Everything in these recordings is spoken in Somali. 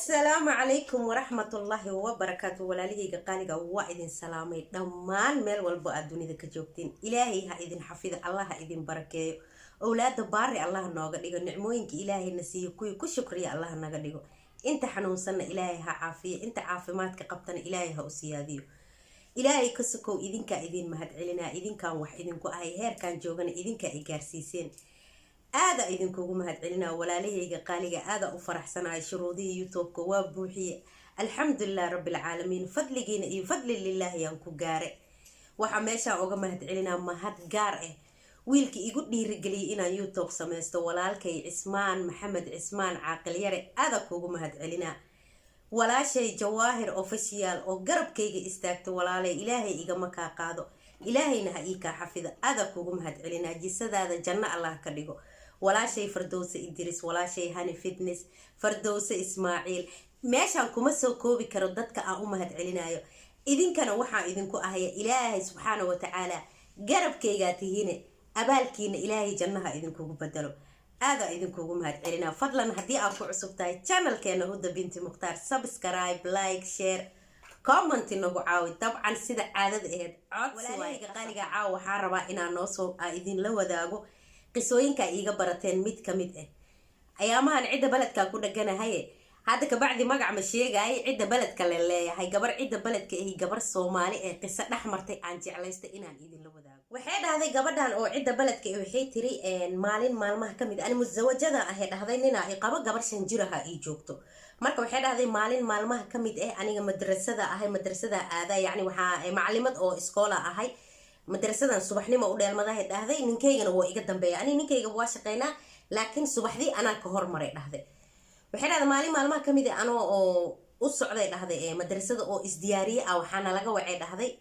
Asalaamu calaykum waraxmatullaahi wabarakaatu. Walaalahayga qaaliga, waa idin salaamay dhammaan meel walbo aad dunida ka joogtiin. Ilaahay ha idin xafido, Allah ha idin barakeeyo, owlaada baari Allah nooga dhigo, nicmooyinka Ilaahayna siiyo kuwii ku shukriya Allah naga dhigo. Inta xanuunsanna Ilaahay ha caafiyo, inta caafimaadka qabtana Ilaahay ha u siyaadiyo. Ilaahay ka sokow, idinkaa idin mahad celinaa. Idinkaan wax idinku ahay, heerkaan joogana idinkaa i gaarsiiseen. Aada idinkugu mahad celinaa, walaalahayga qaaliga. Aada u faraxsanahay, shuruudihii YouTube-ka waa buuxiye, alxamdulilah rabbilcaalamiin. Fadligiina iyo fadli lilaahi yaan ku gaare. Waxaa meeshaan uga mahad celinaa, mahad gaar ah, wiilkii igu dhiirigeliyay inaan YouTube sameysto, walaalkay Cismaan Maxamed Cismaan Caaqil Yare. Aada kuugu mahad celinaa. Walaashay Jawaahir Official oo garabkayga istaagto, walaalay, Ilaahay igama kaa qaado, Ilaahayna ha ii kaa xafido. Aada kuugu mahad celinaa, jisadaada janno Allah ka dhigo. Walaashay Fardowse Idris, walaashay Hani Fitness, Fardowse Ismaaciil, meeshaan kuma soo koobi karo dadka aan u mahad celinayo. Idinkana waxaan idinku ahaya Ilaahay subxaana wa tacaala garabkaygaa tihiine, abaalkiina Ilaahay jannaha idinkugu bedelo. Aadaa idinkugu mahad celinaa. Fadlan, haddii aad ku cusub tahay channelkeena Huda Binti Mukhtaar, subscribe, like, share, comment nagu caawi. Dabcan sida caadada ahayd, codsi qaaliga. Caawa waxaan rabaa inaan noosoo aa idinla wadaago qisooyinka iiga barateen mid ka mid ah. Ayaamahan cidda beledkaa ku dhaganahaye, hadda kabacdi magac ma sheegaaye, cidda beledka le leeyahay. Gabar cidda beledka ahi, gabar Soomaali ee qiso dhex martay aan jeclaystay inaan idinla wadaago. Waxay dhahday gabadhan oo cidda beledka ah, waxay tiri: maalin maalmaha kamid, ani musawajada ahay, dhahday, ninaa i qabo, gabar 5 jiraha ii joogto. Marka waxay dhahday, maalin maalmaha kamid ah, aniga madrasada ahay, madrasada aada, yacni waxaa macalimad oo iskoola ahay, madrasadan subaxnimo u dheelmadahay, dhahday. Ninkaygana waa iga dambeeya, ani ninkayga waa shaqeynaa, laakiin subaxdii anaa ka hormaray, dhahday. Waxay dhahday, maalin maalmaha kamid ah, anoo oo u socday, dhahday, ee madrasada oo isdiyaariye ah, waxaana laga wacay, dhahday,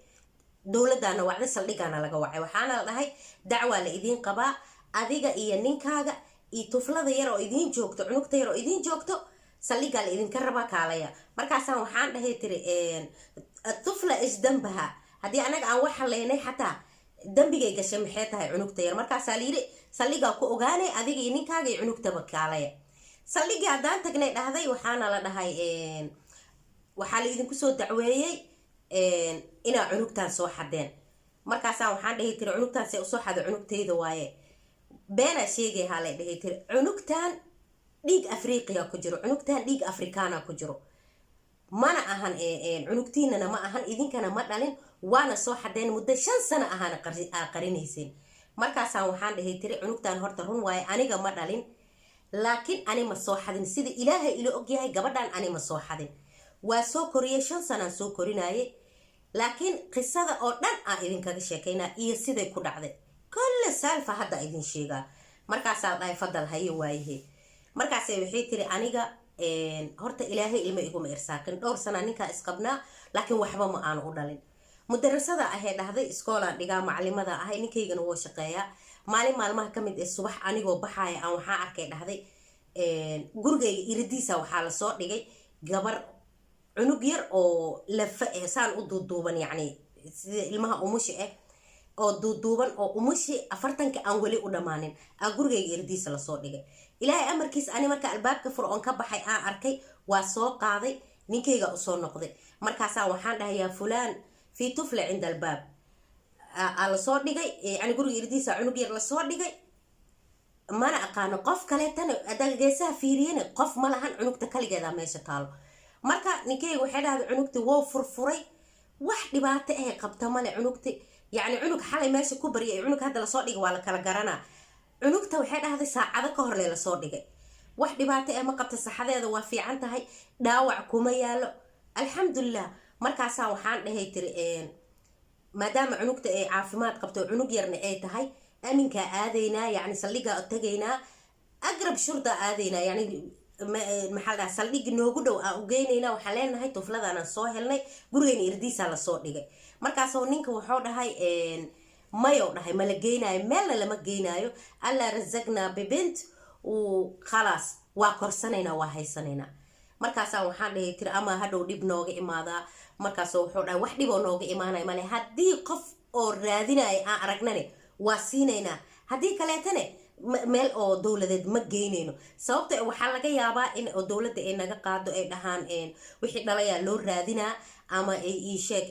dowladdaana wacday, saldhigaana laga wacay. Waxaana la dhahay, dacwaa la idiin qabaa, adiga iyo ninkaaga iyo tuflada yar oo idiin joogto, cunugta yar oo idiin joogto, saldhigaa la idinka rabaa, kaalaya. Markaasaan waxaan dhahay, tiri, tufla isdambaha, haddii anaga aan wax haleynay, xataa dambigay gashay maxay tahay cunugta yar? Markaasaa layidhi, saldhigaa ku ogaanay, adiga iyo ninkaaga iyo cunugtaba kaalaya. Saldhigii haddaan tagnay, dhahday, waxaana la dhahay, waxaa la idinku soo dacweeyey inaa cunugtaan soo xadeen. Markaasaa waxaan dhahay, tiri, cunugtaan see usoo xada? Cunugtayda waaye, beenaa sheegay haa lay dhahay, tiri. Cunugtaan dhiig Afriqiya ku jiro, cunugtaan dhiig Afrikaana ku jiro, mana ahan cunugtiinana, ma ahan, idinkana ma dhalin, waana soo xadeen, muddo 5 sano ahaana aa qarinayseen. Markaasaan waxaan dhahay, tiri, cunugtaan horta run waaye, aniga ma dhalin, laakiin ani ma soo xadin. Sida Ilaahay ila ogyahay, gabadhan ani ma soo xadin, waa soo koriyey, 5 sanaan soo korinaye. Laakiin qisada oo dhan aan idinkaga sheekaynaa iyo siday ku dhacday kolle saalfa hadda idin sheegaa. Markaasaa la dhahay, fadal, haye, waayahe. Markaase waxay tiri, aniga horta Ilaahay ilma iguma irsaaqin, dhowr sanaa ninkaa isqabnaa, laakiin waxba ma aanu u dhalin. Mudarasada ahee, dhahday, iskoolaan dhigaa, macalimada ahay, ninkaygana woo shaqeeyaa. Maalin maalmaha kamid ee subax, anigoo baxaaya aan waxaa arkay, dhahday, gurigayga iridiisa waxaa lasoo dhigay gabar, cunug yar oo lafa eh, saan u duuduuban, yacni sida ilmaha umushi ah oo duuduuban, oo umushi 40-ka aan weli u dhammaanin aa gurigayga irdiisa lasoo dhigay. Ilaahay amarkiis, ani marka albaabka fur oon ka baxay aan arkay, waa soo qaaday, ninkayga usoo noqday. Markaasaa waxaan dhahay, yaa fulaan, fii tufla cinda albaab aa lasoo dhigay, yani guriga irdiisa cunug yar lasoo dhigay, mana aqaano qof kaleetana, haddaan geesaha fiiriyana qof ma lahan, cunugta kaligeeda meesha taalo. Marka ninkeyga, waxay dhahday, cunugti wou furfuray, wax dhibaato ahe qabta male cunugti. Yacni cunug xalay meesha ku baryay, cunug hadda lasoo dhigay waa la kala garanaa. Cunugta, waxay dhahday, saacado ka hor lee lasoo dhigay, wax dhibaato eh ma qabta, saxadeeda waa fiican tahay, dhaawac kuma yaalo, alxamdulilah. Markaasaa waxaan dhahay, tiri, maadaama cunugta ay caafimaad qabto, cunug yarna ay tahay, aminkaa aadaynaa, yacni saldhigaa tagaynaa, agrab shurda aadaynaa, yani maxaa la dhaha, saldhigi noogu dhow aan u geynaynaa. Waxaan leenahay, tufladaanaan soo helnay, gurigeyna irdiisaa lasoo dhigay. Markaasoo ninka wuxuu dhahay, mayow dhahay, mala geynaayo, meelna lama geynaayo. Allaa rasagnaa bibint uu khalaas, waa korsanaynaa, waa haysanaynaa. Markaasaa waxaan dhahay, tiri, ama hadhow dhib nooga imaadaa? Markaasoo wuxuu dhahay, wax dhiboo nooga imaanaya male, haddii qof oo raadinaya aan aragnane waa siinaynaa, haddii kaleetane Meel oo dowladeed ma geynayno, sababta waxaa laga yaabaa in oo dowladda ay naga qaado, ay dhahaan wixii dhalayaa loo raadinaa, ama ay ii sheeg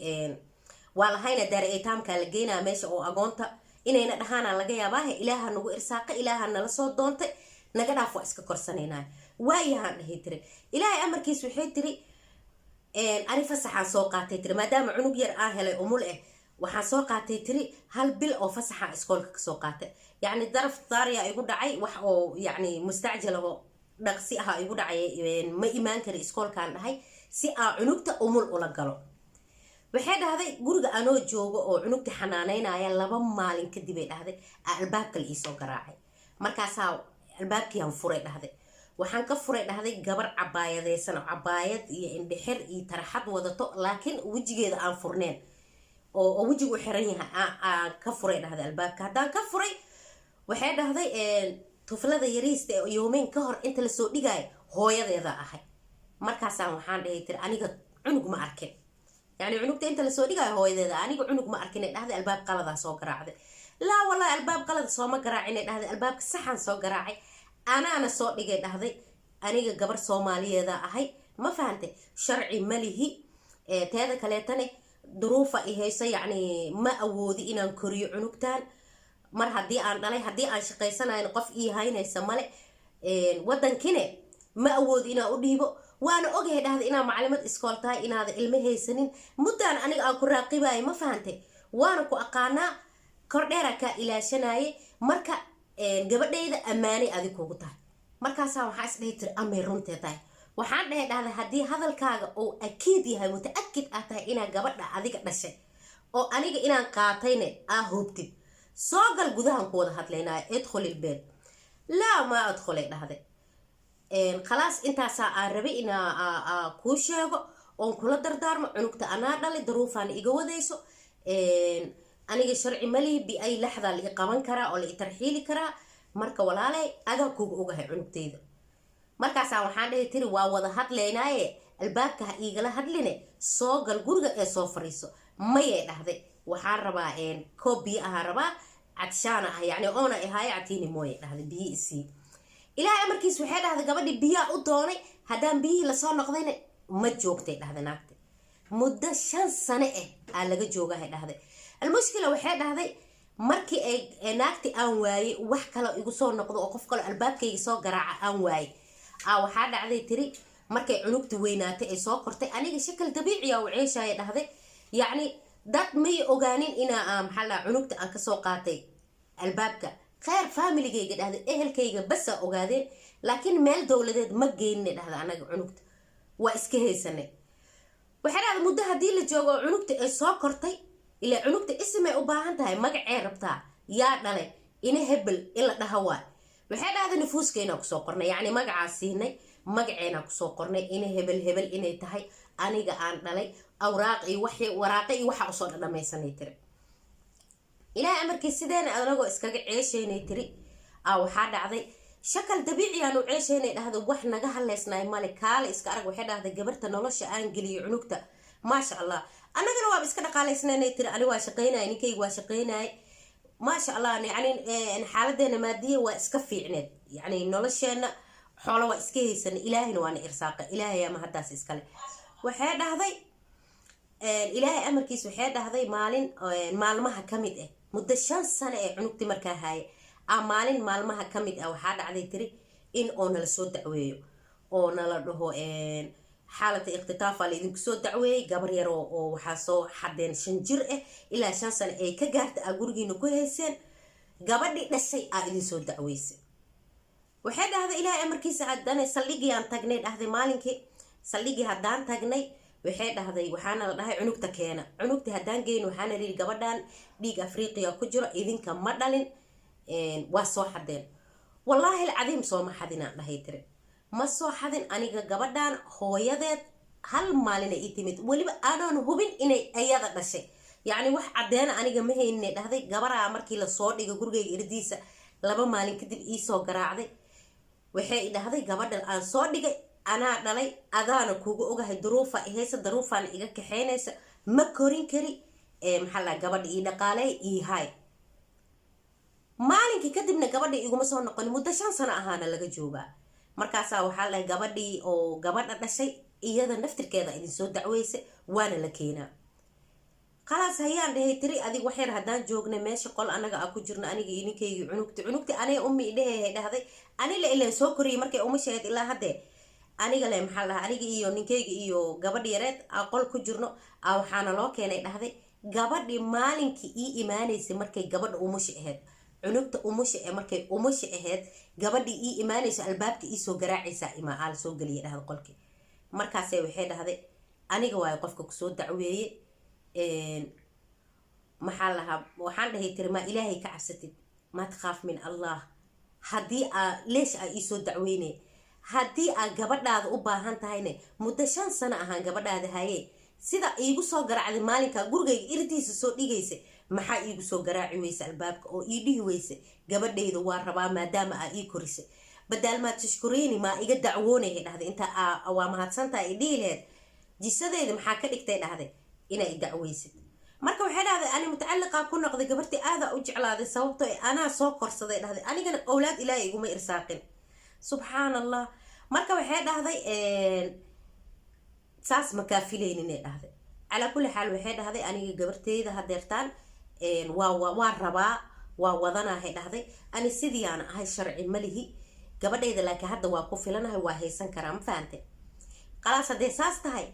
waa lahayna daara aytaamkaa la geynaa, meesha oo agoonta inayna dhahaana laga yaabaahe. Ilaaha nagu irsaaqa, Ilaaha nala soo doontay, naga dhaaf, waa iska korsanaynaa. Waayahaan dhahay tiri. Ilaahay amarkiis, waxay tiri, ani fasaxaan soo qaatay tiri, maadaama cunug yar aan helay, umul ah. Waxaan soo qaatay tiri hal bil oo fasaxaan iskoolka kasoo qaatay. Yacni daraf daariya igu dhacay, wax oo yacni mustacjal oo dhaqsi aha igu dhacay, ma imaan kari iskoolkaan dhahay, si aan cunugta umul ula galo. Waxay dhahday, guriga anoo joogo oo cunugta xanaaneynaya, 2 maalin kadib ay dhahday, albaabka la iisoo garaacay. Markaasaa albaabkiiaan furay dhahday. Waxaan ka furay dhahday gabar cabaayadeysan oo cabaayad iyo indhexir iyo taraxad wadato, laakiin wejigeeda aan furneen oo wejigu u xiran yahay aan ka furay dhahday. Albaabka haddaan ka furay, waxay dhahday, tuflada yariista ee yoomeyn ka hor inta lasoo dhigaayo hooyadeeda ahay. Markaasaan waxaan dhahay tiri, aniga cunug ma arkin. Yacni cunugta inta lasoo dhigaayo hooyadeeda, aniga cunug ma arkin ay dhahday, albaab qaladaa soo garaacday. Laa wallahi, albaab qalada sooma garaacin ay dhahday, albaabka saxan soo garaacay, anaana soo dhigay dhahday. Aniga gabar Soomaaliyeeda ahay, ma fahantay? Sharci malihi, teeda kaleetane duruufa i hayso, yacni ma awoodi inaan koriyo cunugtan. Mar haddii aan dhalay, haddii aan shaqaysanayn, qof ii haynaysa male, wadankine ma awoodi inaan u dhiibo. Waana ogahay dhahday inaa macalimad iskool tahay, inaada ilmo haysanin. Muddaan aniga aan ku raaqibayo, ma fahantay? Waana ku aqaanaa, kordheeraa kaa ilaashanaye. Marka gabadhayda ammaanay adig kugu tahay. Markaasaa waxaa is dhahi tiri, amay runtee tahay? Waxaan dhahay dhahday, haddii hadalkaaga uu akiid yahay, mutaakid ah tahay inaa gabadha adiga dhashay oo aniga inaan qaatayne aa hubtid, soo gal, gudahan ku wada hadlaynaayo, idkhul ilbeed. Laa, maa adkhulay dhahday. Khalaas, intaasaa aan rabay inaa kuu sheego oon kula dardaarmo. Cunugta anaa dhalay, daruufaan iga wadayso. Aniga sharci malihi, bi-ay laxdaa la i qaban karaa oo la i tarxiili karaa. Marka walaalay, adaa kuga ogahay cunugtayda. Markaasaa waxaan dhahi tiri, waa wada hadlaynaaye, albaabka ha iigala hadline, soo gal guriga ee soo fariiso. Mayay dhahday, waxaan rabaa koob biyo ahaa rabaa, cadshaana ah, yacni oona ahaaye, catiini mooye dhahday, biyo isii. Ilaahay amarkiis, waxay dhahday, gabadhii biyaa u doonay. Haddaan biyihii lasoo noqdayna, ma joogtay dhahday naagta. Muddo 5 sane ah aa laga joogahay dhahday. Almushkila, waxay dhahday, markii ay naagti aan waayey, wax kale igu soo noqdo oo qof kaleo albaabkayga soo garaaca aan waayey, aa waxaa dhacday tiri, markay cunugti weynaatay ay soo kortay, aniga shakal dabiiciya u ceeshaya dhahday. Yacni dad may ogaanin inaa, maxaa la, cunugta aan kasoo qaatay albaabka. Kheyr familigayga dhahday, ehelkayga basaa ogaadeen, laakiin meel dowladeed ma geynin dhahda. Anaga cunugta waa iska haysanay. Waxay dhahday, muddo haddii la joogo oo cunugta ay soo kortay, ilaa cunugta isimay u baahan tahay, magacee rabtaa, yaa dhalay, ina hebel in la dhaha waay. Waxay dhahday, nufuuskeenaa kusoo qornay, yacni magacaa siinay, magaceenaa kusoo qornay, ina hebel hebel inay tahay, aniga aan dhalay, awraaq iyo wax waraaqe iyo waxa usoo dhadhamaysanay tiri. Ilaahay amarkii, sideena anagoo iskaga ceeshaynay tiri, aa waxaa dhacday, shakal dabiici aan u ceeshaynay dhahda, wax naga hadleysnaay male, kaale iska arag. Waxay dhahday, gabarta nolosha aan geliyo cunugta, maasha Allah, annagana waaba iska dhaqaalaysnaynay tiri. Ani waa shaqaynaya, ninkayga waa shaqaynaya, maasha Allah. Yani xaaladeena maadiya waa iska fiicneed, yani nolosheena xoolo waa iska haysanay, Ilaahayna waana irsaaqa, Ilaahay ama haddaas iskale. Waxay dhahday, Ilaahay amarkiis, waxay dhahday, maalin maalmaha ka mid ah, muddo 5 sano ee cunugtii markaa haaya, a maalin maalmaha ka mid ah waxaa dhacday tiri in oo nala soo dacweeyo oo nala dhaho, xaalata ikhtitaafa laydinku soo dacweeyey, gabar yar oo waxaa soo xadeen 5 jir ah, ilaa 5 sano ay ka gaarta aa gurigiina ku hayseen, gabadhii dhashay aa idinsoo dacweysay. Waxay dhahday, Ilaahay amarkiisa, haddana saldhigiaan tagnay dhahday. Maalinkii saldhigii haddaan tagnay, waxay dhahday, waxaana la dhahay, cunugta keena. Cunugta haddaan geyn, waxaana lihi, gabadhan dhiig Afriqiya ku jiro, idinka ma dhalin, waa soo xadeen. Wallaahi alcadiim, sooma xadinaan dhahay tiri, ma soo xadin aniga. Gabadhan hooyadeed hal maalina ii timid, weliba anoon hubin inay ayada dhashay, yacni wax caddeena aniga ma hayninay dhahday. Gabaraa markii lasoo dhigay gurigayga irdiisa, 2 maalin kadib iisoo garaacday. Waxay dhahday, gabadhan aan soo dhigay anaa dhalay, adaana kuga ogahay, duruufa ihaysa, duruufaana iga kaxeynaysa, ma korin kari, maxaa la, gabadha ii dhaqaaley ii hay. Maalinkii kadibna gabadhii iguma soo noqon. Muddo 5 sano ahaana laga joogaa. Markaasaa waxaa lahay gabadhii oo gabadha dhashay iyada naftirkeeda idinsoo dacweysa, waana la keenaa. Khalaas, hayaan dhahay tiri, adig waxyar haddaan joognay meesha, qol anaga a ku jirno, aniga iyo ninkaygii, cunugti cunugti aniga ummi idhehehay dhahday, anila ilaan soo koriyay markay umashaheed ilaa haddee aniga le, maxaa dhahaa, aniga iyo ninkayga iyo gabadhi yareed aa qol ku jirno a, waxaana loo keenay dhahday gabadhi maalinkii ii imaanaysay markay gabadha umusha ahayd, cunugta umusha ee markay umusha ahayd, gabadhii ii imaanayso, albaabka iisoo garaacaysaa, imaa aa la soo geliya dhahda qolkii. Markaasay waxay dhahday, aniga waayo qofka kusoo dacweeye. Maxaa lahaa, waxaan dhahay tiri, maa Ilaahay ka cabsatid? ما تخاف من الله? Haddii aa leesh aa iisoo dacweynay, haddii aa gabadhaada u baahan tahayne, muddo 5 sano ahaan gabadhaada haye, sida iigu soo garaacday maalinka gurigayga irdiisa soo dhigaysa, maxaa iigu soo garaaci weyse albaabka oo ii dhihi weyse gabadhayda waa rabaa, maadaama aa ii korisay? Badaal maad tashkureeni, maa iga dacwoonaya dhahday, inta aa waa mahadsantaha i dhihi laheyd, jisadeeda maxaa ka dhigtay dhahday inaa i dacweysid? Marka waxay dhahday, ani mutacalliqaa ku noqday gabartii, aadaa u jeclaaday, sababtoo anaa soo korsaday dhahday, anigana owlaad Ilaahay iguma irsaaqin. Subxaan Allah. Marka waxay dhahday, saas makaa filayninay dhahday. Calaa kulli xaal, waxay dhahday, aniga gabarteyda hadeertaan waa rabaa, waa wadanahay dhahday. Ani sidiiaana ahay, sharci malihi gabadhayda, laakiin hadda waa ku filanahay, waa haysan karaa. Ma fahante? Khalaas, haddee saas tahay,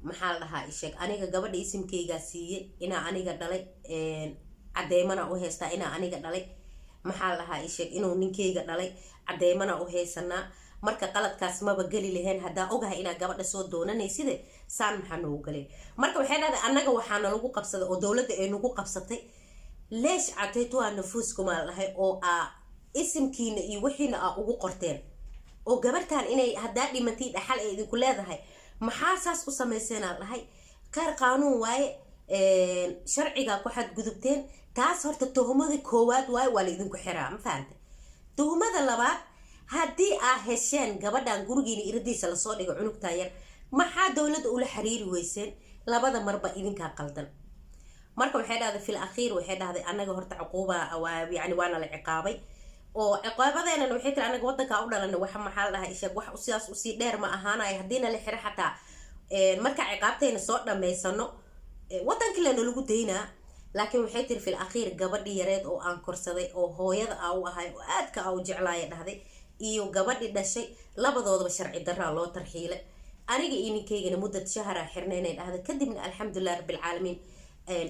maxaa la dhahaa, isheeg, aniga gabadha isimkaygaa siiyey inaa aniga dhalay, cadeymana u haystaa inaa aniga dhalay. Maxaa la dhahaa, isheeg, inuu ninkayga dhalay cadeymana u haysanaa. Marka qaladkaas maba geli lahayn haddaa ogahay inaa gabadha soo doonanayside, saan maxaa noogu galay? Marka waxay dhahday, annaga waxaana lagu qabsaday oo dowladda ay nagu qabsatay, ليش عطيتوها نفوسكم la dhahay, oo aa isimkiina iyo wixiina aa ugu qorteen, oo gabartan inay haddaa dhimatay dhaxal ay idinku leedahay, maxaa saas u samayseenaa dhahay? Kheyr qaanuun waaye, sharcigaa ku xadgudubteen. Taas horta tuhumada koowaad waaye, waa la idinku xiraa. Ma fahante? Tuhumada labaad, haddii aa hesheen gabadhan gurigiina iradiisa lasoo dhigo, cunugtan yar, maxaa dowladda ula xiriiri weyseen? Labada marba idinkaa qaldan. Marka waxay dhahday, في الأخير waxay dhahday, annaga horta cuquuba, yani waana la ciqaabay, oo ciqaabadeenana waxay tiri, anaga wadankaa u dhalana, wax maxaa la dhahaa, isheeg, wax sidaas usii dheer ma ahaanayo. Haddiina la xiro xataa, marka ciqaabtayna soo dhammaysano, wadankii lana lagu daynaa. Laakiin waxay tiri, في الأخير gabadhii yareed oo aan korsaday oo hooyada aa u ahay oo aadka aa u jeclaaya dhahday, iyo gabadhii dhashay, labadoodaba sharci daraa loo tarxiilay. Aniga iyo ninkaygana muddad shahara xirnaynay dhahday. Kadibna الحمد لله رب العالمين,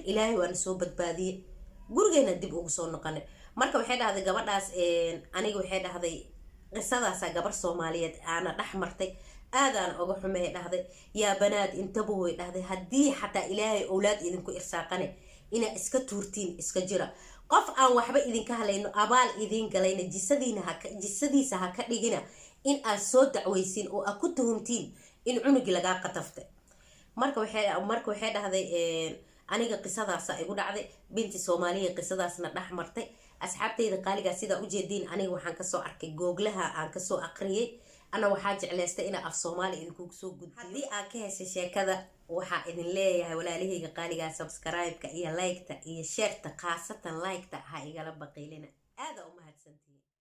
Ilaahay waana soo badbaadiyey, gurigeena dib ugu soo noqonay. Marka waxay dhahday gabadhaas, aniga waxay dhahday, qisadaasaa gabar Soomaaliyeed aana dhex martay, aadaan oga xumey dhahday. يا بنات انتبهوا way dhahday, haddii xataa Ilaahay owlaad idinku irsaaqane, inaa iska tuurtiin iska jira. Qof aan waxba idinka halayno, abaal idiin galayna, jisadiina haka jisadiisa ha ka dhigina in aad soo dacweysiin oo aad ku tuhumtiin in cunugii lagaa qataftay. Marka waxay dhahday, aniga qisadaasa igu dhacday, binti Soomaaliya qisadaasna dhex martay. Asxaabtayda qaaligaa, sidaa ujeediin, aniga waxaan kasoo arkay googlaha, aan kasoo aqriyay. Ana waxaa jeclaystay inaa af Soomaali idinkugu soo gudbiyo. Haddii aad ka heshay sheekada, waxaa idin leeyahay, walaalahayga qaaligaa, subscribe-ka iyo like-ta iyo share-ta, khaasatan like-ta ha igala baqiilina. Aada u mahadsantihiin.